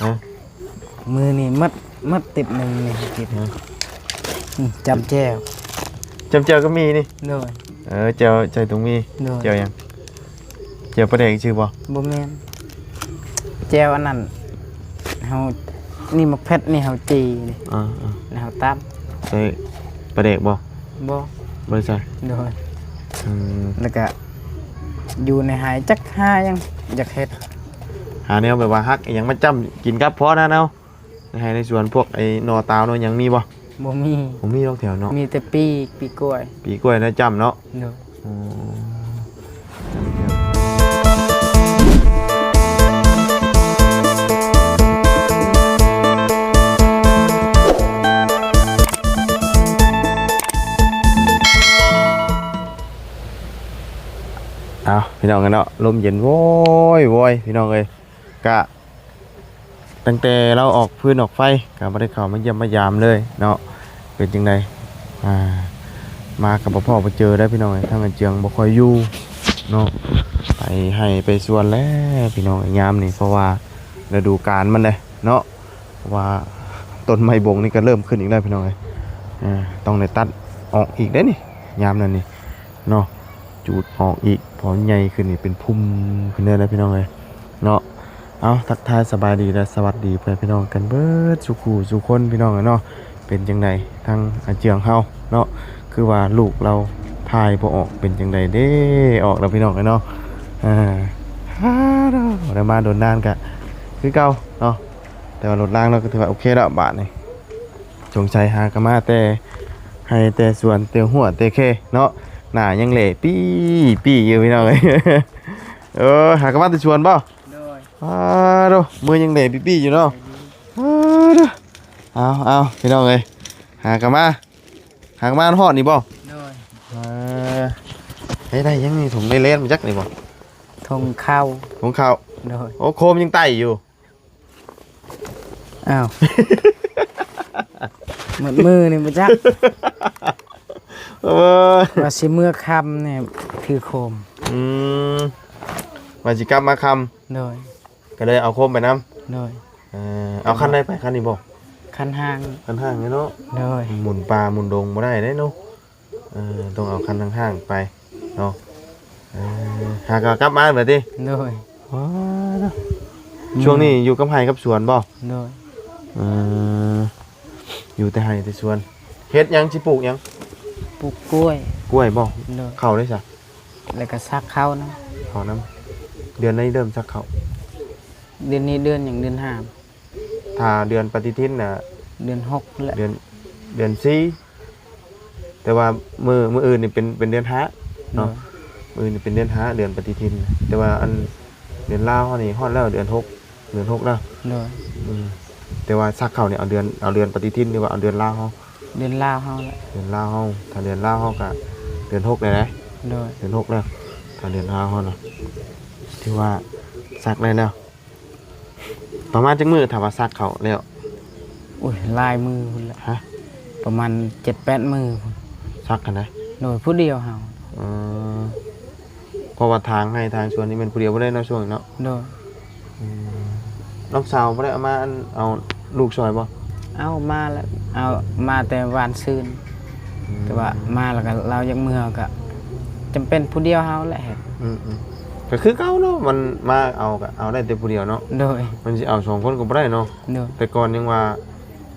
ຮະ? ມື້ນີ້ໝົດ ໝົດຕິບໜຶ່ງນີ້ກິນ ຮະ? ອືມ ຈ້ຳແຈ່ວ ຈ້ຳແຈ່ວກໍມີນີ້ ໂດຍ ເອີ ແຈ່ວໃສ່ຖົງໝີ່ ໂດຍ ແຈ່ວຫຍັງ? ແຈ່ວປາແດກຊື່ບໍ່? ບໍ່ແມ່ນ ແຈ່ວອັນນັ້ນ ເຮົາ ນີ້ໝາກເຜັດນີ້ເຮົາຈີ່ນີ້ ອ່າໆ ແລ້ວເຮົາຕຳ ໃສ່ປາແດກບໍ່? ບໍ່ ບໍ່ໄດ້ໃສ່ ໂດຍ ອືມ ແລ້ວກະຢູ່ໃນໄຮ່ຈັກຫາຫຍັງ ຢາກເຮັດ ຫາແນວແບບວ່າຫັກອີ່ຫຍັງມາຈ້ຳກິນກັບພໍນະເນາະ ໃນໄຮ່ໃນສວນ ພວກໄອ້ໜໍ່ຕາວໜໍ່ຫຍັງມີບໍ່? ບໍ່ມີ ບໍ່ມີດອກແຖວເນາະ ມີແຕ່ປີກ ປີກລ້ວຍ ປີກລ້ວຍນະຈ້ຳເນາະ ໂດຍ ອໍ ເອົາ ພີ່ນ້ອງເອີຍເນາະ ລົມເຢັນໂວຍໆ ພີ່ນ້ອງເອີຍ ກະ ຕັ້ງແຕ່ລາວອອກຟືນອອກໄຟ ກໍບໍ່ໄດ້ເຂົ້າມາຢ້ຽມມາຢາມເລີຍເນາະ ເປັນຈັ່ງໃດ ອ່າ ມາກໍບໍ່ພໍ້ບໍ່ເຈີເດີພີ່ນ້ອງເອີຍ ທາງອາເຈືອງບໍ່ຄ່ອຍຢູ່ເນາະ ໄປໄຮ່ໄປສວນແລ້ວພີ່ນ້ອງເອີຍ ຍາມນີ້ ເພາະວ່າລະດູການມັນເດ້ເນາະ ເພາະວ່າຕົ້ນໄມ້ບົງນີ້ກໍເລີ່ມຂຶ້ນອີກແລ້ວພີ່ນ້ອງເອີຍ ອ່າ ຕ້ອງໄດ້ຕັດອອກອີກເດ້ນີ້ ຍາມນັ້ນນີ້ເນາະ ຈູດອອກອີກ ພໍໃຫຍ່ຂຶ້ນນີ້ເປັນພຸ່ມຂຶ້ນເລີຍນະພີ່ນ້ອງເອີຍເນາະ. ເອົາ ທັກທາຍສະບາຍດີ ແລະ ສະຫວັດດີພໍ່ແມ່ພີ່ນ້ອງກັນເບິດສູ່ຄູ່ສູ່ຄົນພີ່ນ້ອງເອີຍເນາະ ເປັນຈັ່ງໃດທາງອາເຈືອງເຮົາເນາະ ຄືວ່າລູກລາວຖ່າຍບໍ່ອອກ ເປັນຈັ່ງໃດເດ້ ອອກແລ້ວພີ່ນ້ອງເອີຍເນາະ ອ່າ ໄດ້ມາດົນນານກະຄືເກົ່າເນາະ ແຕ່ວ່າລົດລາງເນາະ ກໍຖືວ່າໂອເຄແລ້ວບາດນີ້ ສົງໄສຫາກະມາແຕ່ໄຮ່ແຕ່ສວນ ແຕ່ຮົ້ວແຕ່ແຄເນາະ ໜ້າຍັງແຫຼປີ້ໆຢູ່ພີ່ນ້ອງເອີຍ ເອີ ຫາກະມາແຕ່ສວນບໍ່? ໂດຍ ອ້າໂທ້ ມືຍັງແຫຼປີ້ໆຢູ່ເນາະ ອ້າໂທ້ ເອົາໆ ພີ່ນ້ອງເອີຍ ຫາກະມາ ຫາກະມາຮອດນີ້ບໍ່? ໂດຍ ເອີ ໄດ້ ໄດ້ຫຍັງນີ້ ຖົງໄດ້ແລ່ນມາຈັກນີ້ບໍ່? ຖົງເຂົ້າ ຖົງເຂົ້າ ໂດຍ ໂອ້ ໂຄມຍັງໄຕ່ຢູ່ ອ້າວ ໝົດມື້ນີ້ບໍ່ຈັກ ເອີ ວ່າຊິເມືອຄ່ຳນີ້ຖືໂຄມ ອືມ ວ່າຊິກັບມາຄ່ຳ ໂດຍ ກໍເລີຍເອົາໂຄມໄປນຳ ໂດຍ ເອີ ເອົາຄັນໃດໄປ ຄັນນີ້ບໍ່? ຄັນຫ້າງ ຄັນຫ້າງນີ້ເນາະ ໂດຍ ໝູນປ່າໝູນດົງບໍ່ໄດ້ເດ້ເນາະ ເອີ ຕ້ອງເອົາຄັນຫ້າງໆໄປເນາະ ເອີ ຫາກໍກັບມາແບບນີ້ ໂດຍ ວ້າ ອືມ ຊ່ວງນີ້ຢູ່ກັບໄຮ່ກັບສວນບໍ່? ໂດຍ ເອີ ຢູ່ແຕ່ໄຮ່ແຕ່ສວນ ເຮັດຫຍັງ ຊິປູກຫຍັງ? ປູກກ້ວຍ ກ້ວຍບໍ່? ໂດຍ ເຂົ້າເດ້ຊະ? ແລ້ວກໍສັກເຂົ້ານຳ ເຂົ້ານຳ ເດືອນໃດເລີ່ມສັກເຂົ້າ? ເດືອນນີ້ເດືອນຫຍັງ? ເດືອນຫ້າ ຖ້າເດືອນປະຕິທິນນະ ເດືອນຫົກແຫຼະ ເດືອນ ເດືອນສີ່ ແຕ່ວ່າມື້ ມື້ອື່ນນີ້ເປັນ ເປັນເດືອນຫ້າເນາະ ໂດຍ ມື້ອື່ນນີ້ເປັນເດືອນຫ້າ ເດືອນປະຕິທິນ ແຕ່ວ່າອັນເດືອນລາວເຮົານີ້ຮອດແລ້ວ ເດືອນຫົກ ເດືອນຫົກແລ້ວ ໂດຍ ອືມ ແຕ່ວ່າສັກເຂົ້ານີ້ເອົາເດືອນ ເອົາເດືອນປະຕິທິນ ຫຼືວ່າເອົາເດືອນລາວເຮົາ? ເດືອນລາວເຮົາແຫຼະ ເດືອນລາວເຮົາ ຖ້າເດືອນລາວເຮົາກະເດືອນຫົກແລ້ວເດ້ ໂດຍ ເດືອນຫົກແລ້ວ ຖ້າເດືອນລາວເຮົານະ ຖືວ່າສັກໄດ້ແລ້ວ. ປະມານຈັກມື້ຖ້າວ່າສັກເຂົ້າແລ້ວ? ໂອ້ຍ ຫຼາຍມື້ພຸ້ນແຫຼະ ຮະ? ປະມານເຈັດແປດມື້ພຸ້ນ ສັກຫັ້ນນະ? ໂດຍ ຜູ້ດຽວເຮົາ ເອີ ເພາະວ່າທາງໄຮ່ທາງສວນນີ້ແມ່ນຜູ້ດຽວບໍ່ໄດ້ເນາະ ຊ່ວງນີ້ເນາະ ໂດຍ ອືມ ນ້ອງສາວບໍ່ໄດ້ເອົາມາ ອັນ ເອົາລູກຊ່ອຍບໍ່? ເອົາມາແລ້ວ ເອົາມາແຕ່ວານຊືນ ອືມ ແຕ່ວ່າມາແລ້ວກໍລາວຢາກເມືອ ກໍຈຳເປັນຜູ້ດຽວເຮົາແຫຼະເຮັດ ອືມໆ ກໍຄືເກົ່າເນາະ ມັນມາເອົາກໍເອົາໄດ້ແຕ່ຜູ້ດຽວເນາະ ໂດຍ ມັນຊິເອົາສອງຄົນກໍບໍ່ໄດ້ເນາະ ໂດຍ ແຕ່ກ່ອນຍັງວ່າ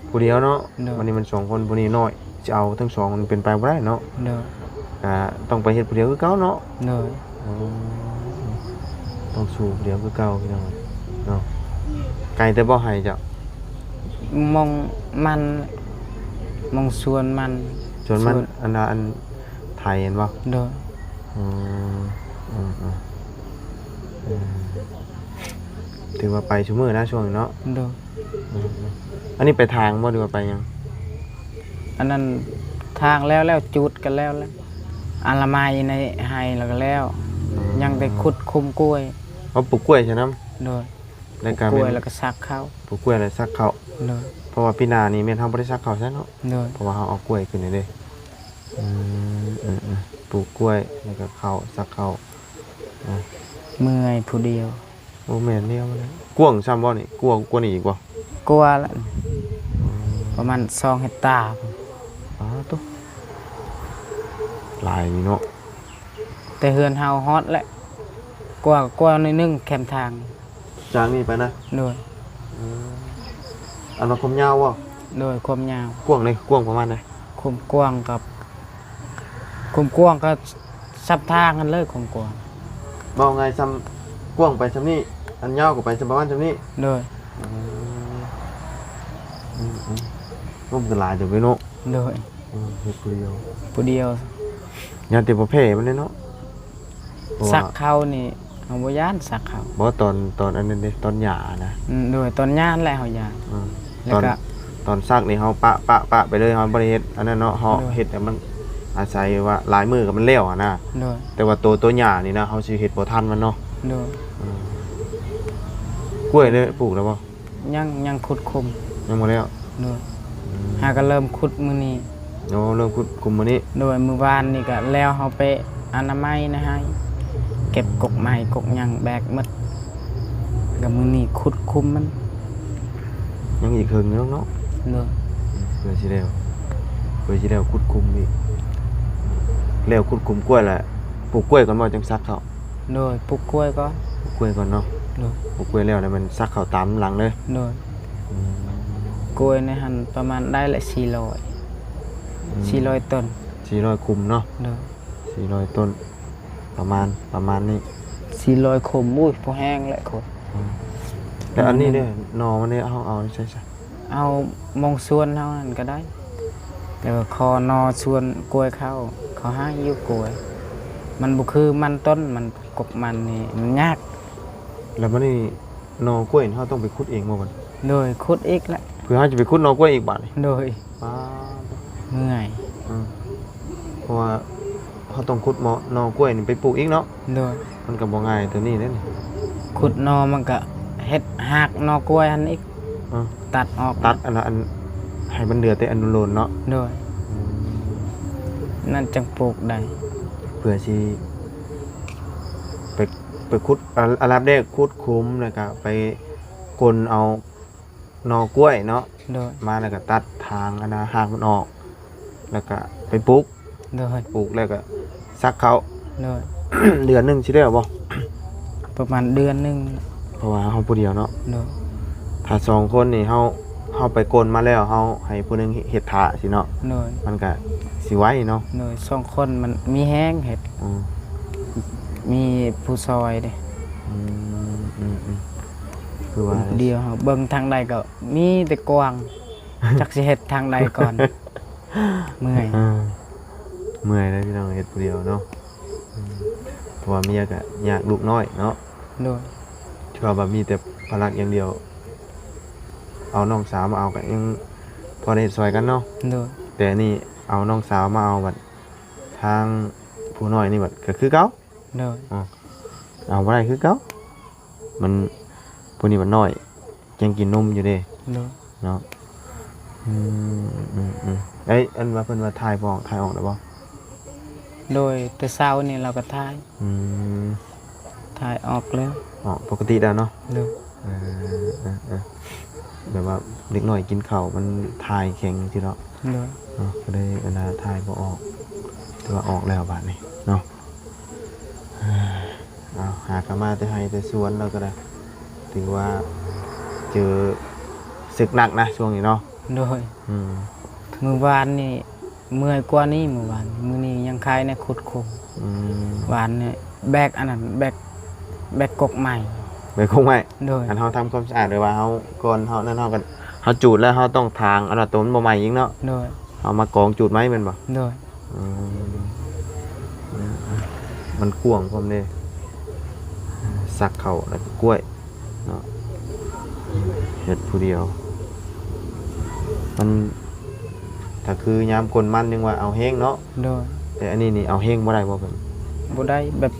ຜູ້ດຽວເນາະ ໂດຍ ບັດນີ້ມັນສອງຄົນ ຜູ້ນີ້ນ້ອຍ ຊິເອົາທັງສອງມັນເປັນໄປບໍ່ໄດ້ເນາະ ໂດຍ ກໍຕ້ອງໄປເຮັດຜູ້ດຽວຄືເກົ່າເນາະ ໂດຍ ອືມ ຕ້ອງສູ້ຜູ້ດຽວຄືເກົ່າ ພີ່ນ້ອງເນາະ ໄກແຕ່ບໍ່ໄຮ່ເຈົ້າ? ໝ່ອງມັນ ໝ່ອງສວນມັນ ສວນມັນ ສວນ ອັນ ອັນໄຖຫັ້ນບໍ່? ໂດຍ ອືມ ອືມ ອືມ ອືມ ຖືວ່າໄປຊຸມື້ນະ ຊ່ວງນີ້ເນາະ ໂດຍ ອືມ ອັນນີ້ໄປຖາງບໍ່ ຫຼືວ່າໄປຫຍັງ? ອັນນັ້ນຖາງແລ້ວ ແລ້ວຈູດກໍແລ້ວແລ້ວ ອະນາໄມໃນໄຮ່ແລ້ວກໍແລ້ວ ອືມ ຍັງແຕ່ຂຸດຂຸມກ້ວຍ ເອົາປູກກ້ວຍໃສ່ນຳ ໂດຍ ແລ້ວກໍ ປູກກ້ວຍແລ້ວກໍສັກເຂົ້າ ປູກກ້ວຍແລ້ວສັກເຂົ້າ ໂດຍ ເພາະວ່າປີໜ້ານີ້ແມ່ນເຮົາບໍ່ໄດ້ສັກເຂົ້າຊະເນາະ ໂດຍ ເພາະວ່າເຮົາເອົາກ້ວຍຂຶ້ນນີ້ເດ້ ອືມ ອືມ ອືມ ປູກກ້ວຍແລ້ວກໍເຂົ້າ ສັກເຂົ້າ ເມື່ອຍຜູ້ດຽວ ບໍ່ແມ່ນແນວນັ້ນ ກວ້າງຊ່ຳບໍ່ນີ້? ກວ້າງກວ່ານີ້ອີກບໍ່? ກວ່າລະ ປະມານສອງເຮັກຕາພຸ້ນ. ປາໂຕ ຫຼາຍເນາະ. ແຕ່ເຮືອນເຮົາຮອດແຫຼະ ກວ່າ ກວ່າໜ້ອຍໜຶ່ງແຄມທາງ. ຈາກນີ້ໄປນະ? ໂດຍ. ເອີ ອັນວ່າຄວາມຍາວບໍ່? ໂດຍ ຄວາມຍາວ. ກວ້າງເດ? ກວ້າງປະມານໃດ? ຄວາມກວ້າງກັບ ຄວາມກວ້າງກໍຊ່ຳທາງຫັ້ນເລີຍ ຄວາມກວ້າງ. ເວົ້າງ່າຍຊ່ຳ ກວ້າງໄປຊ່ຳນີ້ ອັນຍາວກໍໄປຊ່ຳ ປະມານຊ່ຳນີ້. ໂດຍ. ອືມ ອືມໆ ລົມກໍຫຼາຍເຕີບເດເນາະ. ໂດຍ. ເອີ ເຮັດຜູ້ດຽວ ຜູ້ດຽວ. ຢ້ານແຕ່ບໍ່ແພ້ມັນເດເນາະ. ເພາະວ່າ ສັກເຂົ້ານີ້ ເຮົາບໍ່ຢ້ານສັກເຂົ້າ. ບໍ່ ຕອນ ຕອນອັນນັ້ນເດ ຕອນຫຍ້ານະ. ອືມ ໂດຍ ຕອນຫຍ້າຫັ້ນແຫຼະເຮົາຢ້ານ. ອືມ ແລ້ວກໍ ຕອນ ຕອນສັກນີ້ເຮົາປະ ປະ ປະໄປເລີຍ ເຮົາບໍ່ໄດ້ເຮັດອັນນັ້ນເນາະ. ເຮົາ ໂດຍ ເຮັດໃຫ້ມັນ ອາໄສວ່າຫຼາຍມື້ກໍມັນແລ້ວຫັ້ນນະ. ໂດຍ. ແຕ່ວ່າໂຕ ໂຕຫຍ້ານີ້ນະ ເຮົາຊິເຮັດບໍ່ທັນມັນເນາະ. ໂດຍ. ອືມ ກ້ວຍເດ້ ປູກແລ້ວບໍ່? ຍັງ ຍັງຂຸດຂຸມ. ຍັງບໍ່ແລ້ວ? ໂດຍ. ອືມ ຫາກໍເລີ່ມຂຸດມື້ນີ້. ໂອ້ ເລີ່ມຂຸດຂຸມມື້ນີ້. ໂດຍ. ມື້ວານນີ້ກໍແລ້ວ ເຮົາໄປອະນາໄມໃນໄຮ່ ເກັບກົກໄມ້ກົກຫຍັງແບກໝົດ ກໍມື້ນີ້ຂຸດຂຸມມັນ. ຍັງອີກເຄິ່ງໜຶ່ງເນາະ. ໂດຍ. ເພື່ອຊິແລ້ວ ເພື່ອຊິແລ້ວຂຸດຂຸມອີກ. ແລ້ວຂຸດຂຸມກ້ວຍລະ ປູກກ້ວຍກ່ອນບໍ່ ຈັ່ງສັກເຂົ້າ? ໂດຍ. ປູກກ້ວຍກ່ອນ. ປູກກ້ວຍກ່ອນເນາະ. ໂດຍ. ປູກກ້ວຍແລ້ວລະແມ່ນສັກເຂົ້າຕາມຫຼັງເລີຍ. ໂດຍ. ອືມ ກ້ວຍໃນຫັ້ນປະມານໄດ້ລະສີ່ຮ້ອຍ ອືມ ສີ່ຮ້ອຍຕົ້ນ. ສີ່ຮ້ອຍຂຸມເນາະ. ໂດຍ. ສີ່ຮ້ອຍຕົ້ນ ປະມານ ປະມານນີ້ ສີ່ຮ້ອຍຂຸມ. ໂອ້ຍ ພໍແຮງແຫຼະຄົນ. ອືມ ແລ້ວອັນນີ້ເດ້ ໜໍ່ມັນເດ້ ເຮົາເອົາໃສຊະ? ເອົາມອງສວນເຮົາຫັ້ນກໍໄດ້ ແລ້ວກໍຂໍໜໍ່ສວນກ້ວຍເຂົາ ເຂົາໃຫ້ຢູ່ກ້ວຍ ມັນບໍ່ຄືມັນຕົ້ນ ມັນ ກົກມັນນີ້ມັນຍາກ. ແລ້ວບັດນີ້ໜໍ່ກ້ວຍເຮົາຕ້ອງໄປຂຸດເອງບໍ່ບັດ? ໂດຍ ຂຸດອີກແຫຼະ. ເພື່ອເຮົາຈະໄປຂຸດໜໍ່ກ້ວຍອີກບາດນີ້? ໂດຍ. ປາດ ເມື່ອຍ. ອືມ ເພາະວ່າເຮົາຕ້ອງຂຸດເນາະ ໜໍ່ກ້ວຍນີ້ໄປປູກອີກເນາະ. ໂດຍ. ມັນກໍບໍ່ງ່າຍຕົວນີ້ເດ້ນີ້ ຂຸດໜໍ່ມັນກໍເຮັດຮາກໜໍ່ກ້ວຍຫັ້ນອີກ. ອືມ ຕັດອອກ ຕັດອັນ ອັນໃຫ້ມັນເຫຼືອແຕ່ອັນໂລນເນາະ. ໂດຍ. ອືມ ນັ້ນຈັ່ງປູກໄດ້ ເພື່ອຊິໄປ ໄປຂຸດ ອັນ ອັນດັບແລກຂຸດຂຸມ ແລ້ວກະໄປກົນເອົາໜໍ່ກ້ວຍເນາະ. ໂດຍ. ມາແລ້ວກະຕັດທາງອັນນະ ຮາກມັນອອກ ແລ້ວກະໄປປູກ. ໂດຍ. ປູກແລ້ວກະສັກເຂົ້າ. ໂດຍ. ເດືອນໜຶ່ງຊິແລ້ວບໍ່? ປະມານເດືອນໜຶ່ງ ເພາະວ່າເຮົາຜູ້ດຽວເນາະ. ໂດຍ. ຖ້າສອງຄົນນີ້ ເຮົາ ເຮົາໄປກົນມາແລ້ວ ເຮົາໃຫ້ຜູ້ໜຶ່ງເຮັດຖ້າຊີ້ເນາະ. ໂດຍ. ມັນກະຊິໄວເນາະ. ໂດຍ. ສອງຄົນມັນມີແຮງເຮັດ. ອືມ ມີຜູ້ຊ່ອຍເດ້. ອືມ ອືມ ອືມ ຄືວ່າ ຜູ້ດຽວເຮົາເບິ່ງທາງໃດກໍມີແຕ່ກວ້າງ ຈັກຊິເຮັດທາງໃດກ່ອນ. ເມື່ອຍ. ເອີ ເມື່ອຍເດ້ພີ່ນ້ອງ ເຮັດຜູ້ດຽວເນາະ. ອືມ ເພາະວ່າເມຍກໍຍາກລູກນ້ອຍເນາະ. ໂດຍ. ຖືວ່າແບບມີແຕ່ພາລະຢ່າງດຽວ ເອົານ້ອງສາວມາເອົາກໍຍັງພໍໄດ້ເຮັດຊ່ອຍກັນເນາະ. ໂດຍ. ແຕ່ອັນນີ້ເອົານ້ອງສາວມາເອົາບັດ ທາງຜູ້ນ້ອຍນີ້ບັດກໍຄືເກົ່າ. ໂດຍ. ອືມ ເອົາບໍ່ໄດ້ຄືເກົ່າ ມັນ ຜູ້ນີ້ມັນນ້ອຍ ຍັງກິນນົມຢູ່ເດ້. ໂດຍ. ເນາະ. ອືມ ອືມ ອືມ ເອີຍ ອັນວ່າເພິ່ນວ່າຖ່າຍບໍ່ອອກ ຖ່າຍອອກແລ້ວບໍ່? ໂດຍ ແຕ່ເຊົ້ານີ້ລາວກໍຖ່າຍ. ອືມ ຖ່າຍອອກແລ້ວ. ອອກປົກກະຕິແລ້ວເນາະ. ໂດຍ. ເອີ ເອີ ເອີ ແບບວ່າເດັກນ້ອຍກິນເຂົ້າມັນຖ່າຍແຂງຊີ້ເນາະ. ໂດຍ. ເນາະ ກໍເລີຍອັນນ່າຖ່າຍບໍ່ອອກ ແຕ່ວ່າອອກແລ້ວບາດນີ້ເນາະ. ເອົາ ຫາກະມາແຕ່ໄຮ່ແຕ່ສວນແລ້ວກໍໄດ້ ຖືວ່າເຈີເສິກໜັກນະຊ່ວງນີ້ເນາະ. ໂດຍ. ອືມ ມື້ວານນີ້ເມື່ອຍກວ່ານີ້ ມື້ວານ ມື້ນີ້ຍັງຄາຍແນວຂຸດຂຸມ. ອືມ ວານນີ້ແບກອັນນັ້ນ ແບກ ແບກກົກໄມ້ ແບກກົກໄມ້. ໂດຍ. ອັນເຮົາທຳຄວາມສະອາດ ຫຼືວ່າເຮົາ ກ່ອນເຮົານັ້ນ ເຮົາກໍ ເຮົາຈູດແລ້ວ ເຮົາຕ້ອງຖາງ ອັນວ່າໂຕມັນບໍ່ໄໝ້ອີກເນາະ. ໂດຍ. ເຮົາມາກອງຈູດໄມ້ແມ່ນບໍ່? ໂດຍ. ອືມ ມັນກວ້າງພ້ອມເດ້ ສັກເຂົ້າແລ້ວກໍກ້ວຍເນາະ. ເຮັດຜູ້ດຽວ ມັນ ຖ້າຄືຍາມກົນມັນຍັງວ່າເອົາແຮງເນາະ. ໂດຍ. ແຕ່ອັນນີ້ນີ້ເອົາແຮງບໍ່ໄດ້ບໍ່ເພິ່ນ? ບໍ່ໄດ້ ແບບ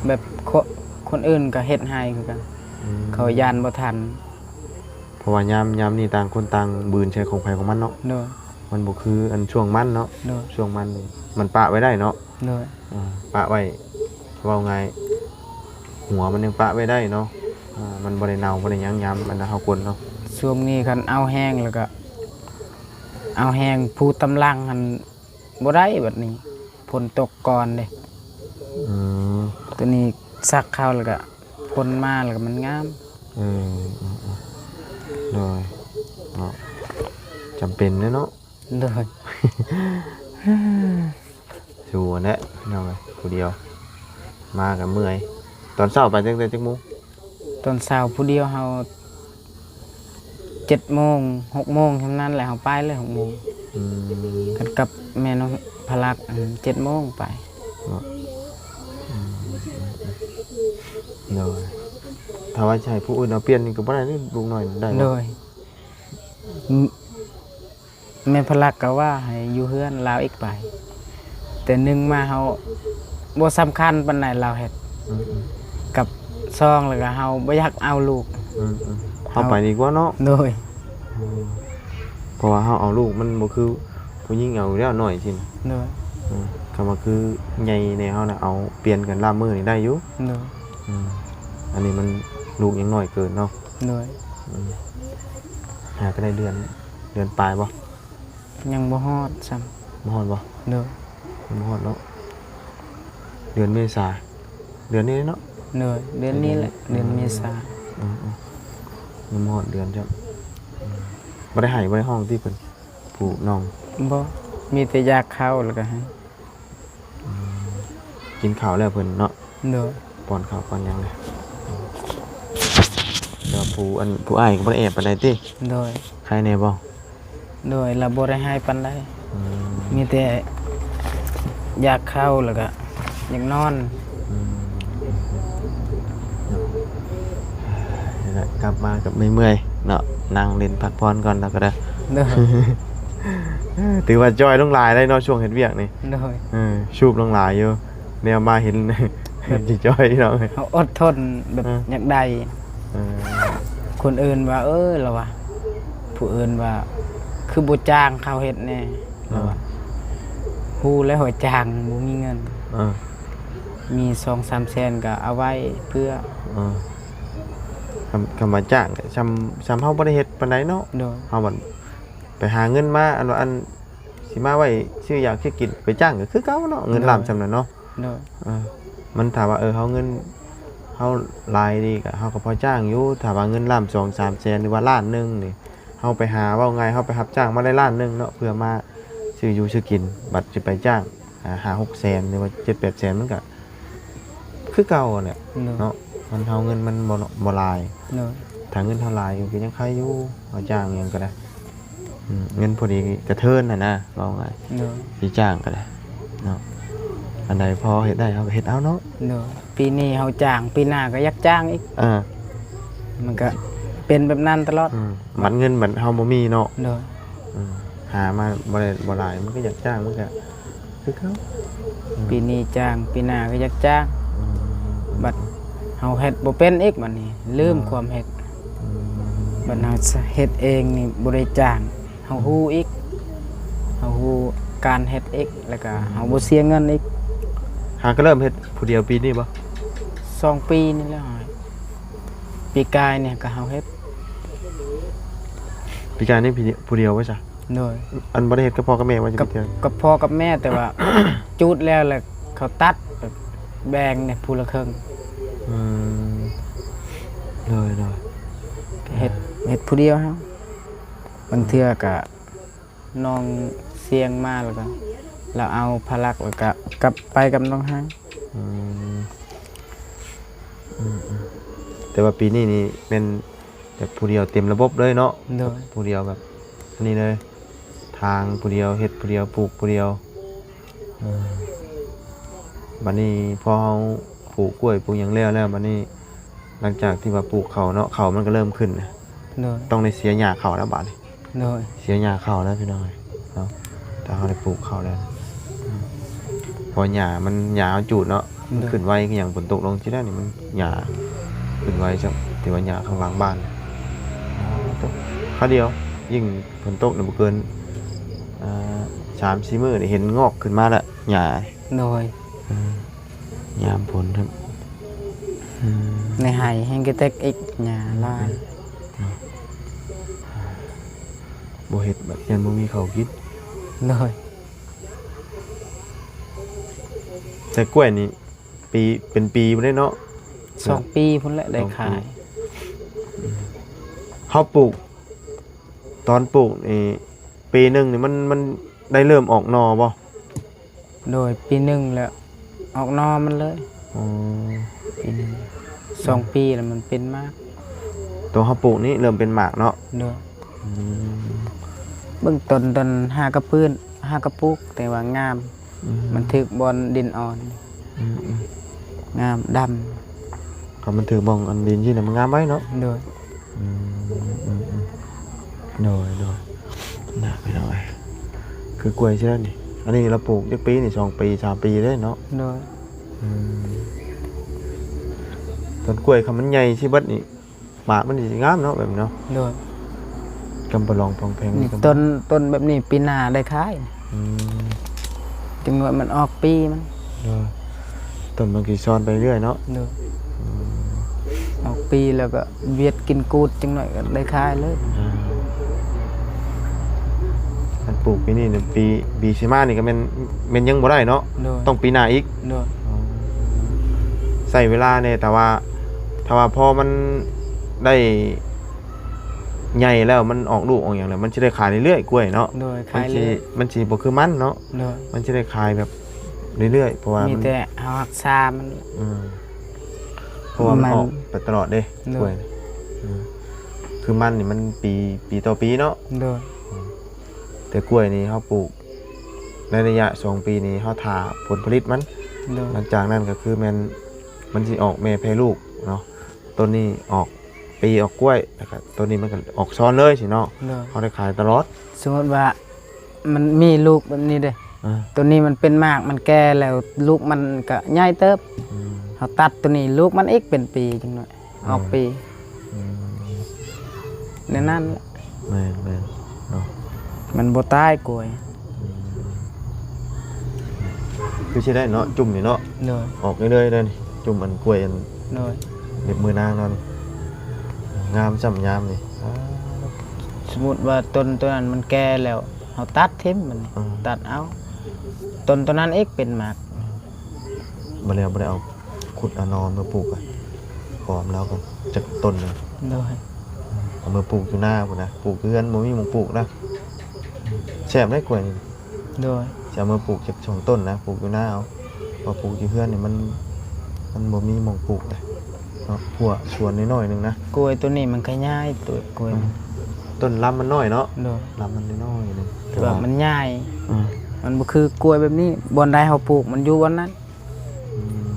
ແບບຄົນ ຄົນອື່ນກໍເຮັດໃຫ້ຄືກັນ. ອືມ ເຂົາຢ້ານບໍ່ທັນ ເພາະວ່າຍາມ ຍາມນີ້ຕ່າງຄົນຕ່າງບືນໃສ່ຂອງໃຜຂອງມັນເນາະ. ໂດຍ. ມັນບໍ່ຄືອັນຊ່ວງມັນເນາະ. ໂດຍ. ຊ່ວງມັນນີ້ມັນປະໄວ້ໄດ້ເນາະ. ໂດຍ. ອາ ປະໄວ້ ເວົ້າງ່າຍ ຫົວມັນຍັງປະໄວ້ໄດ້ເນາະ. ອ່າ ມັນບໍ່ໄດ້ເນົ່າ ບໍ່ໄດ້ຫຍັງ ຍາມອັນນັ້ນເຮົາກົນເນາະ. ຊ່ວງນີ້ຄັນເອົາແຮງແລ້ວກໍ ເອົາແຮງພູຕຳລັງຫັ້ນບໍ່ໄດ້ບັດນີ້ ຝົນຕົກກ່ອນເດ້. ອືມ ຕົວນີ້ສັກເຂົ້າແລ້ວກໍຝົນມາແລ້ວກໍມັນງາມ. ເອີ ເອີ ເອີ ໂດຍ ເນາະ ຈຳເປັນເດ້ເນາະ. ໂດຍ ສູ້ຫັ້ນແຫຼະ ພີ່ນ້ອງເອີຍ ຜູ້ດຽວມາກໍເມື່ອຍ. ຕອນເຊົ້າໄປຕັ້ງແຕ່ຈັກໂມງ? ຕອນເຊົ້າຜູ້ດຽວເຮົາ ເຈັດໂມງ ຫົກໂມງ ຊ່ຳນັ້ນແຫຼະ ເຮົາໄປເລີຍ ຫົກໂມງ. ອືມ ກັນກັບແມ່ນ້ອງພະລັກ ອັນ ເຈັດໂມງໄປເນາະ. ອືມ ໂດຍ ຖ້າວ່າຈະໃຫ້ຜູ້ອື່ນເອົາປ່ຽນນີ້ກໍບໍ່ໄດ້ເດ້ ລູກນ້ອຍໄດ້ບໍ່? ໂດຍ ແມ່ພະລັກກໍວ່າໃຫ້ຢູ່ເຮືອນລາວອີກໄປ ແຕ່ໜຶ່ງມາເຮົາບໍ່ສຳຄັນປານໃດລາວເຮັດ. ອືມ ກັບສອງແລ້ວກໍເຮົາບໍ່ຢາກເອົາລູກ. ອືມ ເຮົາໄປດີກວ່າເນາະ. ໂດຍ ອືມ ເພາະວ່າເຮົາເອົາລູກມັນບໍ່ຄືຜູ້ຍິງເອົາຢູ່ແລ້ວ ນ້ອຍຊີ້ນະ. ໂດຍ ອືມ ຄຳວ່າຄືໃຫຍ່ແດ່ເຮົານະ ເອົາປ່ຽນກັນລາບມື້ນີ້ໄດ້ຢູ່. ໂດຍ ອືມ ອັນນີ້ມັນລູກຍັງນ້ອຍເກີນເນາະ. ໂດຍ ອືມ ຫາກໍໄດ້ເດືອນ ເດືອນປາຍບໍ່? ຍັງບໍ່ຮອດຊ້ຳ. ບໍ່ຮອດບໍ່? ໂດຍ ຍັງບໍ່ຮອດເນາະ. ເດືອນເມສາ ເດືອນນີ້ເນາະ. ໂດຍ ເດືອນນີ້ແຫຼະ ເດືອນເມສາ. ອືມ ອືມ ຍັງບໍ່ຮອດເດືອນຈ້ຳ. ອືມ ບໍ່ໄດ້ໄຫ້ ບໍ່ໄດ້ຮ້ອງຕິເພິ່ນ ຜູ້ນ້ອງ? ບໍ່ ມີແຕ່ຢາກເຂົ້າແລ້ວກໍໃຫ້. ອືມ ກິນເຂົ້າແລ້ວເພິ່ນເນາະ. ໂດຍ ປ້ອນເຂົ້າປ້ອນຫຍັງແລ້ວ. ແຕ່ວ່າຜູ້ ອັນ ຜູ້ອ້າຍກໍບໍ່ໄດ້ແອບປານໃດຕິ? ໂດຍ ໄຄແດ່ບໍ່? ໂດຍ ລາວບໍ່ໄດ້ໄຫ້ປານໃດ. ອືມ ມີແຕ່ຢາກເຂົ້າແລ້ວກໍຢາກນອນ. ອືມ ນີ້ແຫຼະ ກັບມາກໍເມື່ອຍໆເນາະ ນັ່ງຫຼິ້ນພັກຜ່ອນກ່ອນແລ້ວກໍໄດ້. ໂດຍ ຖືວ່າຈ່ອຍລົງຫຼາຍໄດ໋ເນາະ ຊ່ວງເຮັດວຽກນີ້. ໂດຍ ເອີ ສູບລົງຫຼາຍຢູ່ ແນວມາເຫັນ ແບບ ຊິຈ່ອຍເນາະ ເຮົາອົດທົນແບບ ເອີ ຢາກໄດ້. ເອີ ຄົນອື່ນວ່າ ເອີ ລາວວ່າ ຜູ້ອື່ນວ່າ ຄືບໍ່ຈ້າງເຂົາເຮັດແດ່ ລາວວ່າ. ເອີ ຮູ້ແລ້ວວ່າຈ້າງບໍ່ມີເງິນ. ເອີ ມີສອງສາມແສນກໍເອົາໄວ້ເພື່ອ. ເອີ ຄຳ ຄຳວ່າຈ້າງກໍຊ່ຳ ຊ່ຳເຮົາບໍ່ໄດ້ເຮັດປານໃດເນາະ. ໂດຍ ເຮົາບັດໄປຫາເງິນມາ ອັນວ່າ ອັນ ຊິມາໄວ້ຊື້ຢາກຊື້ກິນ ໄປຈ້າງກໍຄືເກົ່າເນາະ ເງິນລ້ານຊ່ຳນັ້ນເນາະ. ໂດຍ ເອີ ມັນຖ້າວ່າ ເອີ ເຮົາເງິນເຮົາຫຼາຍດີກໍ ເຮົາກໍພໍຈ້າງຢູ່. ຖ້າວ່າເງິນລ້ານສອງສາມແສນ ຫຼືວ່າລ້ານໜຶ່ງນີ້ ເຮົາໄປຫາ ເວົ້າງ່າຍ ເຮົາໄປຮັບຈ້າງມາໄດ້ລ້ານໜຶ່ງເນາະ ເພື່ອມາຊື້ຢູ່ຊື້ກິນ. ບັດຊິໄປຈ້າງ ອ່າ ຫ້າຫົກແສນ ຫຼືວ່າເຈັດແປດແສນ ມັນກໍຄືເກົ່າຫັ້ນແຫຼະ. ໂດຍ ເນາະ ມັນ ເຮົາເງິນມັນບໍ່ ບໍ່ຫຼາຍ. ໂດຍ ຖ້າເງິນເຮົາຫຼາຍຢູ່ກໍຍັງໄຄຢູ່ ເຮົາຈ້າງຫຍັງກໍໄດ້. ອືມ ເງິນພໍດີກະເທີນຫັ້ນນະ ເວົ້າງ່າຍ. ໂດຍ ຊິຈ້າງກໍໄດ້ເນາະ ອັນໃດພໍເຮັດໄດ້ເຮົາກໍເຮັດເອົາເນາະ. ໂດຍ ປີນີ້ເຮົາຈ້າງ ປີໜ້າກໍຢາກຈ້າງອີກ. ເອີ ມັນກໍເປັນແບບນັ້ນຕະຫຼອດ. ອືມ ບັດເງິນບັດເຮົາບໍ່ມີເນາະ. ໂດຍ ອືມ ຫາມາບໍ່ໄດ້ ບໍ່ຫຼາຍ ມັນກໍຢາກຈ້າງ ມັນກໍຄືເກົ່າ. ອືມ ປີນີ້ຈ້າງ ປີໜ້າກໍຢາກຈ້າງ. ອືມ ບັດເຮົາເຮັດບໍ່ເປັນອີກ ບັດນີ້ລືມ ເນາະ ຄວາມເຮັດ. ອືມ ບັດເຮົາເຮັດເອງນີ້ບໍ່ໄດ້ຈ້າງ ເຮົາຮູ້ອີກ ເຮົາຮູ້ການເຮັດອີກ ແລ້ວກໍເຮົາບໍ່ເສຍເງິນອີກ. ຫາກໍເລີ່ມເຮັດຜູ້ດຽວປີນີ້ບໍ່? ສອງປີນີ້ແລ້ວ ປີກາຍນີ້ກໍເຮົາເຮັດ. ປີກາຍນີ້ຜູ້ດຽວບໍ່ຊະ? ໂດຍ ອັນບໍ່ໄດ້ເຮັດກັບພໍ່ກັບແມ່ບໍ່? ກັບ ກັບພໍ່ກັບແມ່ ແຕ່ວ່າຈູດແລ້ວ ແລ້ວເຂົາຕັດ ແບ່ງໃຫ້ຜູ້ລະເຄິ່ງ. ອືມ ໂດຍ ໂດຍ ເຮັດ ເຮັດຜູ້ດຽວເຮົາ. ບາງເທື່ອກໍນ້ອງສ່ຽງມາ ແລ້ວກໍລາວເອົາພາລັກ ແລ້ວກໍກັບໄປກັບນ້ອງຮັງ. ອືມ ອືມໆ ແຕ່ວ່າປີນີ້ນີ້ແມ່ນແບບຜູ້ດຽວເຕັມລະບົບເລີຍເນາະ. ໂດຍ ຜູ້ດຽວແບບອັນນີ້ເລີຍ ຖາງຜູ້ດຽວ ເຮັດຜູ້ດຽວ ປູກຜູ້ດຽວ. ເອີ ບັດນີ້ພໍເຮົາປູກກ້ວຍປູກຫຍັງແລ້ວແລ້ວ ບັດນີ້ຫຼັງຈາກທີ່ວ່າປູກເຂົ້າເນາະ ເຂົ້າມັນກໍເລີ່ມຂຶ້ນນະ. ໂດຍ ຕ້ອງໄດ້ເສຍຫຍ້າເຂົ້າແລ້ວບາດນີ້. ໂດຍ ເສຍຫຍ້າເຂົ້າແລ້ວພີ່ນ້ອງເອີຍເນາະ ຖ້າເຮົາໄດ້ປູກເຂົ້າແລ້ວ. ເພາະຫຍ້າມັນ ຫຍ້າເຮົາຈູດເນາະ ມັນ ໂດຍ ຂຶ້ນໄວຄືຫຍັງ. ຝົນຕົກລົງຊິໄດ້ນີ້ ມັນຫຍ້າຂຶ້ນໄວຊ້ຳ ແຕ່ວ່າຫຍ້າຂ້າງຫຼັງບ້ານ ຄາວດຽວ ຍິ່ງຝົນຕົກນີ້ບໍ່ເກີນ ອ່າ ສາມສີ່ມື້ນີ້ເຫັນງອກຂຶ້ນມາແລ້ວຫຍ້າ. ໂດຍ ອືມ ຍາມຝົນ ໂດຍ ອືມ ໃນໄຮ່ແຮງກະແຕັກອີກ ຫຍ້າຫຼາຍ ເນາະ ບໍ່ເຮັດບັດ ຢ້ານບໍ່ມີເຂົ້າກິນ ໂດຍ ແຕ່ກ້ວຍນີ້ ປີ ເປັນປີພຸ້ນເດ້ເນາະ ສອງປີພຸ້ນແຫຼະ ໄດ້ຂາຍ ສອງປີ ເຮົາປູກ ຕອນປູກນີ້ ປີໜຶ່ງນີ້ມັນ ມັນໄດ້ເລີ່ມອອກໜໍ່ບໍ່? ໂດຍ ປີໜຶ່ງແລ້ວ ອອກໜໍ່ມັນເລີຍ ອໍ ປີໜຶ່ງ ສອງປີແລ້ວມັນເປັນໝາກ ໂຕເຮົາປູກນີ້ເລີ່ມເປັນໝາກເນາະ ໂດຍ ອືມ ເບິ່ງຕົ້ນ ຕົ້ນຫາກະພື້ນ ຫາກະປູກ ແຕ່ວ່າງາມ ອືມ ມັນຖືກບ່ອນດິນອ່ອນ ອືມໆ ງາມ ດຳ ຄັນມັນຖືກບ່ອນອັນດິນຊີ້ນະ ມັນງາມໄວເນາະ ໂດຍ ອືມ ອືມໆ ໂດຍ ໂດຍ ນະ ພີ່ນ້ອງເອີຍ ຄືກ້ວຍຊີ້ແລ້ວນີ້ ອັນນີ້ລາວປູກຈັກປີນີ້ ສອງປີ ສາມປີເດ້ເນາະ ໂດຍ ອືມ ຕົ້ນກ້ວຍຄັນມັນໃຫຍ່ຊິເບິດນີ້ ໝາກມັນຊິງາມເນາະ ແບບນີ້ເນາະ ໂດຍ ກຳປະລອງພອງແພງ ນີ້ ກຳ ຕົ້ນ ຕົ້ນແບບນີ້ປີໜ້າໄດ້ຂາຍ ອືມ ຈັກໜ້ອຍມັນອອກປີມັນ ໂດຍ ຕົ້ນມັນຊິຊ້ອນໄປເລື້ອຍເນາະ ໂດຍ ອືມ ອອກປີແລ້ວກໍຫວຽດກິນກູດ ຈັກໜ້ອຍກໍໄດ້ຂາຍເລີຍ ອືມ ຄັນປູກປີນີ້ນີ້ ປີ ປີຊິມານີ້ກໍແມ່ນ ແມ່ນຍັງບໍ່ໄດ້ເນາະ ໂດຍ ຕ້ອງປີໜ້າອີກ ໂດຍ ອໍ ໃຊ້ເວລາແດ່ ແຕ່ວ່າ ຖ້າວ່າພໍມັນໄດ້ໃຫຍ່ແລ້ວ ມັນອອກລູກອອກຫຍັງແລ້ວ ມັນຊິໄດ້ຂາຍເລື້ອຍໆ ກ້ວຍເນາະ ໂດຍ ມັນຊິ ຂາຍເລື້ອຍ ມັນຊິບໍ່ຄືມັນເນາະ ໂດຍ ມັນຊິໄດ້ຂາຍແບບເລື້ອຍໆ ເພາະວ່າ ມີ ມັນ ແຕ່ເຮົາຮັກສາມັນ ອືມ ເພາະວ່າມັນ ມັນອອກໄປຕະຫຼອດເດ້ ໂດຍ ກ້ວຍ ອືມ ຄືມັນນີ້ມັນປີ ປີຕໍ່ປີເນາະ ໂດຍ ອືມ ແຕ່ກ້ວຍນີ້ເຮົາປູກໃນໄລຍະສອງປີນີ້ ເຮົາຖ້າຜົນຜະລິດມັນ ໂດຍ ຫຼັງຈາກນັ້ນກໍຄືແມ່ນມັນຊິອອກແມ່ແຜ່ລູກເນາະ ຕົ້ນນີ້ອອກປີອອກກ້ວຍ ແລ້ວກໍຕົ້ນນີ້ມັນກໍອອກຊ້ອນເລີຍຊີ້ເນາະ ໂດຍ ເຮົາໄດ້ຂາຍຕະຫຼອດ ສົມມຸດວ່າ ມັນມີລູກແບບນີ້ເດ້ ອ່າ ໂຕນີ້ມັນເປັນໝາກ ມັນແກ່ແລ້ວ ລູກມັນກະໃຫຍ່ເຕີບ ອືມ ເຮົາຕັດໂຕນີ້ ລູກມັນອີກເປັນປີ ຈັ່ງໜ້ອຍ ອືມ ອອກປີ ອືມ ແນວນັ້ນແຫຼະ ແມ່ນໆ ເນາະ ມັນບໍ່ຕາຍກ້ວຍ ອືມ ຄືຊິໄດ້ເນາະ ຈຸ່ມນີ້ເນາະ ໂດຍ ອອກເລື້ອຍໆ ເດ້ນີ້ ຈຸ່ມອັນກ້ວຍອັນ ໂດຍ ເລັບມືນາງເນາະນີ້ ງາມຊ້ຳຍາມນີ້ ອ່າ ສົມມຸດວ່າຕົ້ນໂຕນັ້ນມັນແກ່ແລ້ວ ເຮົາຕັດຖິ້ມມັນ ອືມ ຕັດເອົາ ຕົ້ນໂຕນັ້ນອີກເປັນໝາກ ບໍ່ແລ້ວບໍ່ໄດ້ເອົາ ຂຸດເອົາໜໍ່ມາປູກ ຂໍນຳລາວກ່ອນຈັກຕົ້ນໜຶ່ງ ໂດຍ ເອົາມາປູກຢູ່ນາພຸ້ນນະ ປູກຢູ່ເຮືອນບໍ່ມີໝ່ອງປູກນະ ແຊບເດ້ກ້ວຍນີ້ ໂດຍ ຊິເອົາມາປູກຈັກສອງຕົ້ນນະ ປູກຢູ່ນາເອົາ ເພາະປູກຢູ່ເຮືອນນີ້ມັນ ມັນບໍ່ມີໝ່ອງປູກເດ້ເນາະ ຮົ້ວສວນນ້ອຍໆ ໜຶ່ງນະ ກ້ວຍໂຕນີ້ມັນຂະຫຍາຍ ໂຕກ້ວຍ ອືມ ຕົ້ນລຳມັນນ້ອຍເນາະ ໂດຍ ລຳມັນນ້ອຍໆ ໜຶ່ງ ແຕ່ວ່າ ແຕ່ວ່າມັນໃຫຍ່ ອືມ ມັນບໍ່ຄືກ້ວຍແບບນີ້ ບ່ອນໃດເຮົາປູກມັນຢູ່ບ່ອນນັ້ນ ອືມ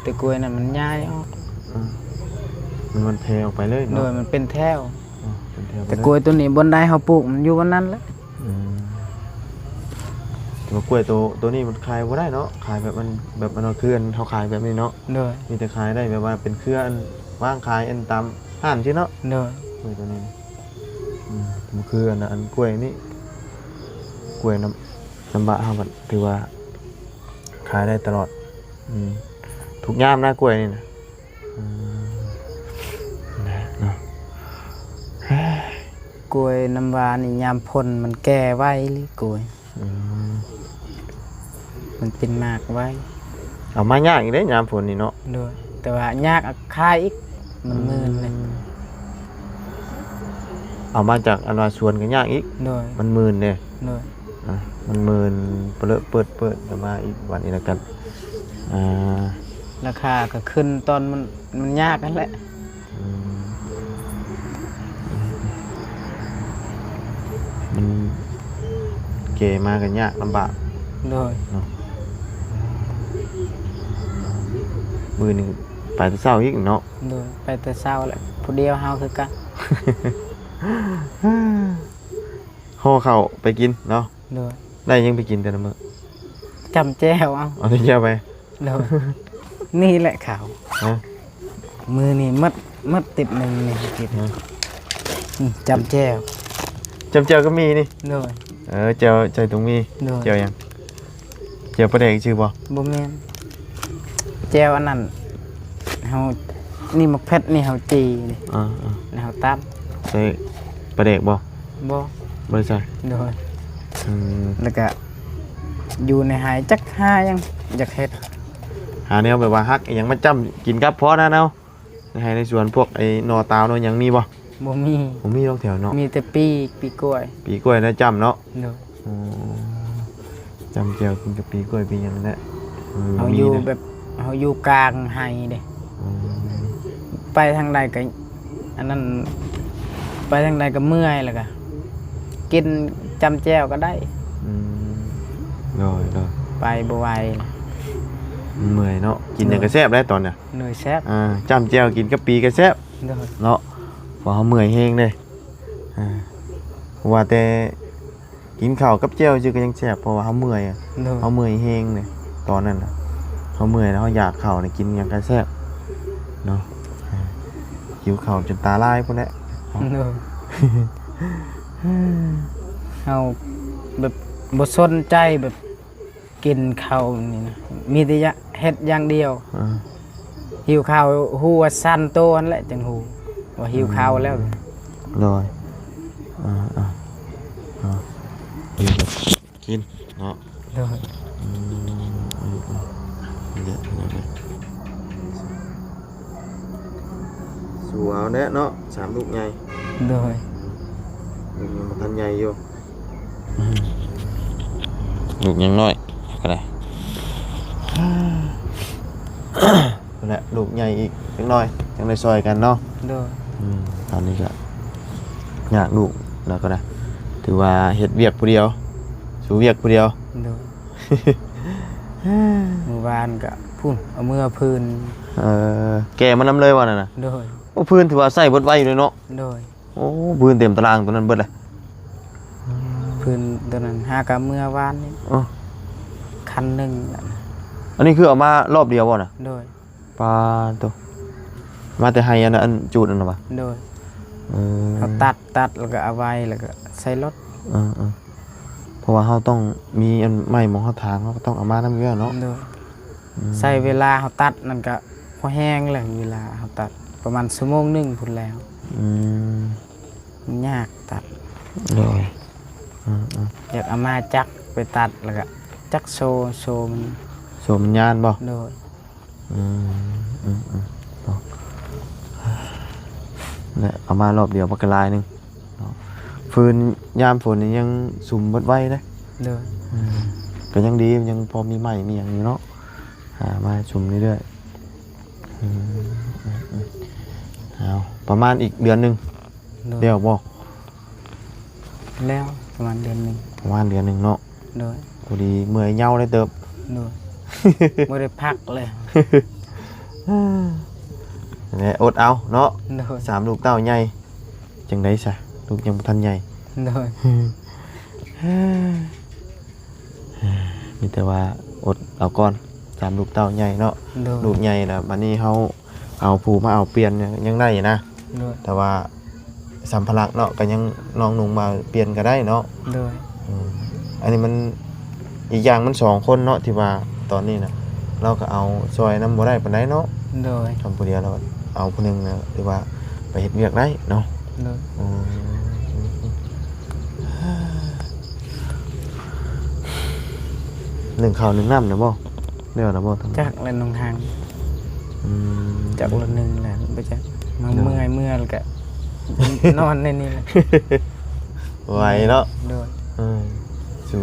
ແຕ່ກ້ວຍນັ້ນມັນໃຫຍ່ອອກ ອືມ ມັນ ມັນແຜ່ອອກໄປເລີຍເນາະ ໂດຍ ມັນເປັນແຖວ ອືມ ເປັນແຖວໄປເລີຍ ແຕ່ກ້ວຍໂຕນີ້ບ່ອນໃດເຮົາປູກມັນຢູ່ບ່ອນນັ້ນແຫຼະ ອືມ ແຕ່ວ່າກ້ວຍໂຕ ໂຕນີ້ມັນຂາຍບໍ່ໄດ້ເນາະ ຂາຍແບບມັນ ແບບມັນເນາະ ຄືອັນເຮົາຂາຍແບບນີ້ເນາະ ໂດຍ ມີແຕ່ຂາຍໄດ້ແບບວ່າເປັນເຄືອ ອັນວາງຂາຍອັນຕາມຮ້ານຊີ້ເນາະ ໂດຍ ກ້ວຍໂຕນີ້ ອືມ ບໍ່ຄືອັນ ອັນກ້ວຍນີ້ ກ້ວຍນ້ຳ ນ້ຳວ້າເຮົາ ມັນຖືວ່າຂາຍໄດ້ຕະຫຼອດ ອືມ ທຸກຍາມນະ ກ້ວຍນີ້ນະ ອືມ ນະເນາະ ກ້ວຍນ້ຳວ້ານີ້ຍາມຝົນມັນແກ່ໄວອີ່ຫຼີກ້ວຍ ອືມ ມັນເປັນໝາກໄວ ເອົາມາຍາກອີກເດ້ຍາມຝົນນີ້ເນາະ ໂດຍ ແຕ່ວ່າຍາກຂາຍອີກ ມັນໝື່ນເດ້ ອືມ ເອົາມາຈາກອັນວ່າສວນກໍຍາກອີກ ໂດຍ ມັນໝື່ນເດ້ ໂດຍ ອ່າ ມັນໝື່ນປະເລີະເປີດໆ ກໍມາອີກ ບາດນີ້ລະກັນ ອ່າ ລາຄາກໍຂຶ້ນຕອນມັນ ມັນຍາກຫັ້ນແຫຼະ ອືມ ມັນແກ່ມາກໍຍາກລຳບາກ ໂດຍ ເນາະ ມື້ນີ້ໄປແຕ່ເຊົ້າອີກເນາະ ໂດຍ ໄປແຕ່ເຊົ້າແຫຼະ ຜູ້ດຽວເຮົາຄືກັນ ຫໍ່ເຂົ້າໄປກິນເນາະ ໂດຍ ໄດ້ຫຍັງໄປກິນແຕ່ລະມື້? ຈ້ຳແຈ່ວເອົາ ເອົາແຕ່ແຈ່ວໄປ ໂດຍ ນີ້ແຫຼະເຂົ້າ ຮະ? ມື້ນີ້ໝົດ ໝົດຕິບໜຶ່ງນີ້ກິນ ຮະ? ອືມ ຈ້ຳແຈ່ວ ຈ້ຳແຈ່ວກໍມີນີ້ ໂດຍ ເອີ ແຈ່ວໃສ່ຖົງໝີ່ ໂດຍ ແຈ່ວຫຍັງ? ແຈ່ວປາແດກຊື່ບໍ່? ບໍ່ແມ່ນ ແຈ່ວອັນນັ້ນ ເຮົາ ນີ້ໝາກເຜັດນີ້ເຮົາຈີ່ນີ້ ອ່າໆ ແລ້ວເຮົາຕຳ ໃສ່ປາແດກບໍ່? ບໍ່ ບໍ່ໄດ້ໃສ່ ໂດຍ ອືມ ແລ້ວກະຢູ່ໃນໄຮ່ຈັກຫາຫຍັງຢາກເຮັດ ຫາແນວແບບວ່າຫັກອີ່ຫຍັງມາຈ້ຳກິນກັບພໍນະເນາະ. ໃນໄຮ່ໃນສວນພວກໄອ້ໜໍ່ຕາວໜໍ່ຫຍັງມີບໍ່? ບໍ່ມີ ບໍ່ມີດອກແຖວເນາະ ມີແຕ່ປີກ ປີກລ້ວຍ ປີກລ້ວຍນະຈ້ຳເນາະ ໂດຍ ອໍ ຈ້ຳແຈ່ວກິນກັບປີກລ້ວຍປີຫຍັງແຫຼະ ເອີ ເຮົາຢູ່ແບບ ເຮົາຢູ່ກາງໄຮ່ເດ້ ອໍ ໄປທາງໃດກໍ ອັນນັ້ນ ໄປທາງໃດກໍເມື່ອຍ ແລ້ວກໍກິນຈ້ຳແຈ່ວກໍໄດ້ ອືມ ໂດຍໆ ໄປບໍ່ໄຫວ ມັນເມື່ອຍເນາະ ກິນຫຍັງກໍແຊບໄດ໋ຕອນນີ້ ໂດຍ ໂດຍ ແຊບ ອ່າ ຈ້ຳແຈ່ວກິນກັບປີກໍແຊບ ໂດຍ ເນາະ ເພາະເຮົາເມື່ອຍແຮງເດ້ ອ່າ ວ່າແຕ່ ກິນເຂົ້າກັບແຈ່ວຊື່ກໍຍັງແຊບ ເພາະວ່າເຮົາເມື່ອຍ ໂດຍ ເຮົາເມື່ອຍແຮງເດ້ ຕອນນັ້ນນະ ເຮົາເມື່ອຍແລ້ວເຮົາຢາກເຂົ້ານີ້ ກິນຫຍັງກໍແຊບເນາະ ຫິວເຂົ້າຈົນຕາລາຍພຸ້ນແຫຼະ ໂດຍ ເຮົາແບບບໍ່ສົນໃຈແບບ ກິນເຂົ້ານີ້ນະ ມີແຕ່ຢາກເຮັດຢ່າງດຽວ ອ່າ ຫິວເຂົ້າ ຮູ້ວ່າສັ່ນໂຕຫັ້ນແຫຼະ ຈັ່ງຮູ້ວ່າຫິວເຂົ້າແລ້ວ ໂດຍ ອ່າໆ ເອົາ ກິນເນາະ ໂດຍ ອືມ ອືມ ອືມ ນີ້ແຫຼະ ນີ້ແຫຼະ ສູ້ເອົາແຫຼະເນາະ ສາມລູກໃຫຍ່ ໂດຍ ອືມ ລູກຍັງບໍ່ທັນໃຫຍ່ຢູ່. ອືມ ລູກຍັງນ້ອຍກໍໄດ້ ແລະ ລູກໃຫຍ່ອີກຈັກໜ້ອຍ ຈັ່ງໄດ້ຊ່ອຍກັນເນາະ ໂດຍ ອືມ ຕອນນີ້ກໍຍາກລູກແລ້ວກໍໄດ້ ຖືວ່າເຮັດວຽກຜູ້ດຽວ ສູ້ວຽກຜູ້ດຽວ ໂດຍ ມື້ວານກໍພຸ້ນ ເອົາເມືອພື້ນ ເອີ ແກ່ມານຳເລີຍວ່ານັ້ນນະ ໂດຍ ໂອ້ ພື້ນຖືວ່າໃຊ້ເບິດໄວຢູ່ເດເນາະ ໂດຍ ໂອ້ ພື້ນເຕັມຕາລາງຕົວນັ້ນເບິດເລີຍ ພື້ນຕົວນັ້ນຫາກະເມືອວານນີ້ ອໍ ຄັນໜຶ່ງແຫຼະ ອັນນີ້ຄືເອົາມາລອບດຽວບໍ່ນະ? ໂດຍ ປາໂຕ ມາແຕ່ໄຮ່ອັນ ອັນຈູດນັ້ນນະຫວາ? ໂດຍ ເອີ ເຮົາຕັດ ຕັດແລ້ວກໍເອົາໄວ້ ແລ້ວກໍໃສ່ລົດ ເອີໆ ເພາະວ່າເຮົາຕ້ອງມີອັນໄມ້ໝ່ອງເຮົາຖາງ ເຮົາກໍຕ້ອງເອົາມານຳຢູ່ແລ້ວເນາະ ໂດຍ ອືມ ໃຊ້ເວລາເຮົາຕັດນັ້ນກໍພໍແຮງແລ້ວ ເວລາເຮົາຕັດປະມານຊົ່ວໂມງໜຶ່ງພຸ້ນແລ້ວ ອືມ ມັນຍາກຕັດ ໂດຍ ອືມໆ ຢາກເອົາມາຈັກໄປຕັດ ແລ້ວກໍຈັກໂຊ ໂຊມັນ ໂຊມັນຍານບໍ່? ໂດຍ ອືມ ອືມໆ ເນາະ ແລະ ເອົາມາລອບດຽວບັກກະຫຼາຍໜຶ່ງເນາະ ຟືນຍາມຝົນນີ້ຍັງສຸມເບິດໄວເດ້ ໂດຍ ອືມ ກໍຍັງດີ ຍັງພໍມີໄມ້ມີຫຍັງຢູ່ເນາະ ຫາມາສຸມເລື້ອຍໆ ອືມ ເອົາ ປະມານອີກເດືອນໜຶ່ງ ໂດຍ ແລ້ວບໍ່? ແລ້ວປະມານເດືອນໜຶ່ງ ປະມານເດືອນໜຶ່ງເນາະ ໂດຍ ພໍດີເມື່ອຍເຍົາໄດ້ເຕີບ ໂດຍ ບໍ່ໄດ້ພັກເລີຍ ແລະ ອົດເອົາເນາະ ໂດຍ ສາມລູກເຕົ້າໃຫຍ່ ຈັ່ງໃດຊະ ລູກຍັງບໍ່ທັນໃຫຍ່ ໂດຍ ມີແຕ່ວ່າອົດເອົາກ່ອນ ສາມລູກເຕົ້າໃຫຍ່ເນາະ ໂດຍ ລູກໃຫຍ່ແລ້ວ ບາດນີ້ເຮົາເອົາຜູ້ມາເອົາປ່ຽນຍັງ ຍັງໄດ້ນະ ໂດຍ ແຕ່ວ່າສຳພາລະເນາະ ກໍຍັງນ້ອງນຸ່ງມາປ່ຽນກໍໄດ້ເນາະ ໂດຍ ອືມ ອັນນີ້ມັນ ອີກຢ່າງມັນສອງຄົນເນາະ ທີ່ວ່າຕອນນີ້ນະ ລາວກໍເອົາຊ່ອຍນຳບໍ່ໄດ້ປານໃດເນາະ ໂດຍ ທຳຜູ້ດຽວ ລາວເອົາຜູ້ໜຶ່ງນະ ຖືວ່າໄປເຮັດວຽກໄດ້ເນາະ ໂດຍ ອືມ ໜຶ້ງເຂົ້າໜຶ້ງນ້ຳນະບໍ່? ແລ້ວລະບໍ່? ຈັກແລ້ວນ້ອງທາງ ອືມ ຈັກລະໜຶ້ງແລ້ວ ບໍ່ຈັກ ເນາະ ເມື່ອຍ ເມື່ອຍແລ້ວກະນອນໃນນີ້ແຫຼະ ໄວເນາະ ໂດຍ ເອີ ສູ່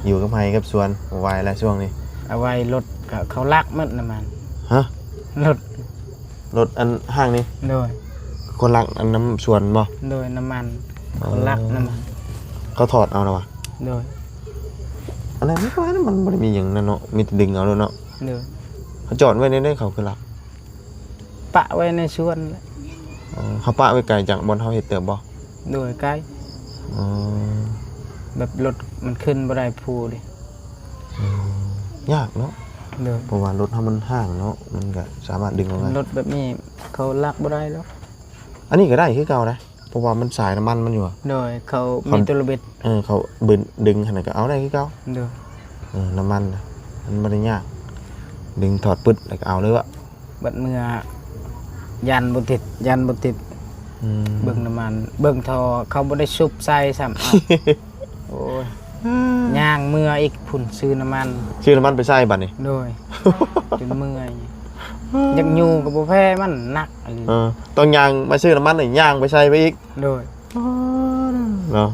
ຢູ່ກັບໄຮ່ກັບສວນ ບໍ່ໄຫວແລ້ວຊ່ວງນີ້ ເອົາໄວ້ລົດ ເຂົາ ເຂົາລັກໝົດນ້ຳມັນ ຮະ? ລົດ ລົດອັນຫ້າງນີ້ ໂດຍ ຄົນລັກອັນນຳສວນບໍ່? ໂດຍ ນ້ຳມັນ ອໍ ເຂົາລັກນ້ຳມັນ ເຂົາຖອດເອົານະຫວາ? ໂດຍ ອັນນັ້ນມັນ ມັນບໍ່ໄດ້ມີຫຍັງນັ້ນເນາະ ມີແຕ່ດຶງເອົາໂລດເນາະ ໂດຍ ເຂົາຈອດໄວ້ໃນໃດ ເຂົາຄືລັກ? ປະໄວ້ໃນສວນແຫຼະ ອໍ ເຂົາປະໄວ້ໄກຈາກບ່ອນເຮົາເຮັດເຕີບບໍ່? ໂດຍ ໄກ ອໍ ແບບລົດມັນຂຶ້ນບໍ່ໄດ້ພູເດ້ ອືມ ຍາກເນາະ ໂດຍ ເພາະວ່າລົດເຮົາມັນຫ້າງເນາະ ມັນກະສາມາດດຶງເອົາໄດ້ ລົດແບບນີ້ເຂົາລັກບໍ່ໄດ້ດອກ ອັນນີ້ກໍໄດ້ຄືເກົ່ານະ ເພາະວ່າມັນສາຍນ້ຳມັນມັນຢູ່ ໂດຍ ເຂົາມີໂຕລະເບັດ ເອີ ເຂົາບຶນດຶງຫັ້ນນະກໍເອົາໄດ້ຄືເກົ່າ ໂດຍ ເອີ ນ້ຳມັນນະ ມັນບໍ່ໄດ້ຍາກ ດຶງຖອດປຶດແລ້ວກໍເອົາເລີຍວະ ບັດເມື່ອ ຢ້ານບໍ່ຕິດ ຢ້ານບໍ່ຕິດ ອືມ ເບິ່ງນ້ຳມັນ ເບິ່ງທໍ່ ເຂົາບໍ່ໄດ້ຊຸບໃສ່ຊ້ຳ ເອົ້າ ໂອ້ຍ ຍ່າງເມືອອີກພຸ້ນ ຊື້ນ້ຳມັນ ຊື້ນ້ຳມັນໄປໃສ່ບັດນີ້ ໂດຍ ຈົນເມື່ອຍ ຢາກຢູ່ກໍບໍ່ແພ້ ມັນໜັກອີ່ຫຼີ ເອີ ຕ້ອງຍ່າງມາຊື້ນ້ຳມັນນີ້ ຍ່າງໄປໃສ່ໄປອີກ ໂດຍ ອໍ ເນາະ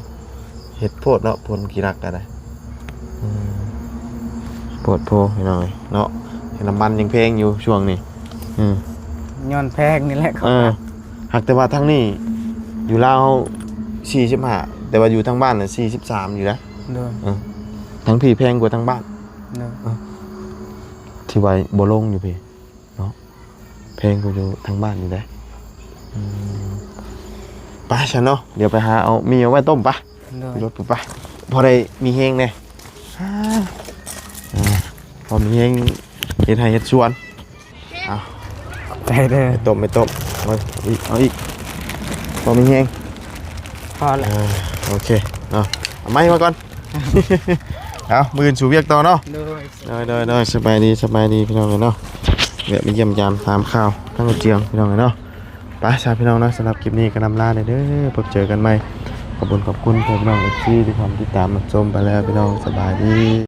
ເຮັດໂພດເນາະ ຄົນຂີ້ລັກກໍໄດ້ ອືມ ໂພດໂພ ພີ່ນ້ອງເອີຍເນາະ ນ້ຳມັນຍັງແພງຢູ່ຊ່ວງນີ້ ອືມ ຍ້ອນແພງນີ້ແຫຼະ ເອີ ຫາກແຕ່ວ່າທາງນີ້ຢູ່ລາວສີ່ສິບຫ້າ ແຕ່ວ່າຢູ່ທາງບ້ານນະສີ່ສິບສາມຢູ່ນະ ໂດຍ ເອີ ທາງພີ້ແພງກວ່າທາງບ້ານ ໂດຍ ເອີ ທີ່ວ່າບໍ່ລົງຢູ່ພີ້ ເນາະ ແພງກວ່າຢູ່ທາງບ້ານຢູ່ເດ້ ອືມ ໄປຊັ້ນເນາະ ດຽວໄປຫາເອົາໝີ່ເອົາໄວ້ຕົ້ມປະ ໂດຍ ລົດໄປ ພໍໄດ້ມີແຮງແດ່ ອ່າ ພໍມີແຮງເຮັດໄຮ່ເຮັດສວນ ເອົາ ຂອບໃຈເດີ ໄປຕົ້ມ ໄປຕົ້ມ ເອົາອີກ ເອົາອີກ ພໍມີແຮງ ພໍແລ້ວ ອ່າ ໂອເຄເນາະ ເອົາໄມ້ມາກ່ອນ ເອົາ ມື້ອື່ນສູ່ວຽກຕໍ່ເນາະ ໂດຍ ໂດຍ ໂດຍ ໂດຍ ສະບາຍດີ ສະບາຍດີພີ່ນ້ອງເອີຍເນາະ ແວະມາຢ້ຽມຢາມຖາມຂ່າວທາງເຈົ້າເຈືອງພີ່ນ້ອງເອີຍເນາະ ໄປຊະພີ່ນ້ອງເນາະ ສຳລັບຄລິບນີ້ກໍລຳລາແດ່ເດີ ພົບເຈີກັນໃໝ່ ຂອບຄຸນ ຂອບຄຸນພວກນ້ອງເອັຟຊີທີ່ເຂົ້າມາຕິດຕາມຮັບຊົມໄປແລ້ວພີ່ນ້ອງ ສະບາຍດີ.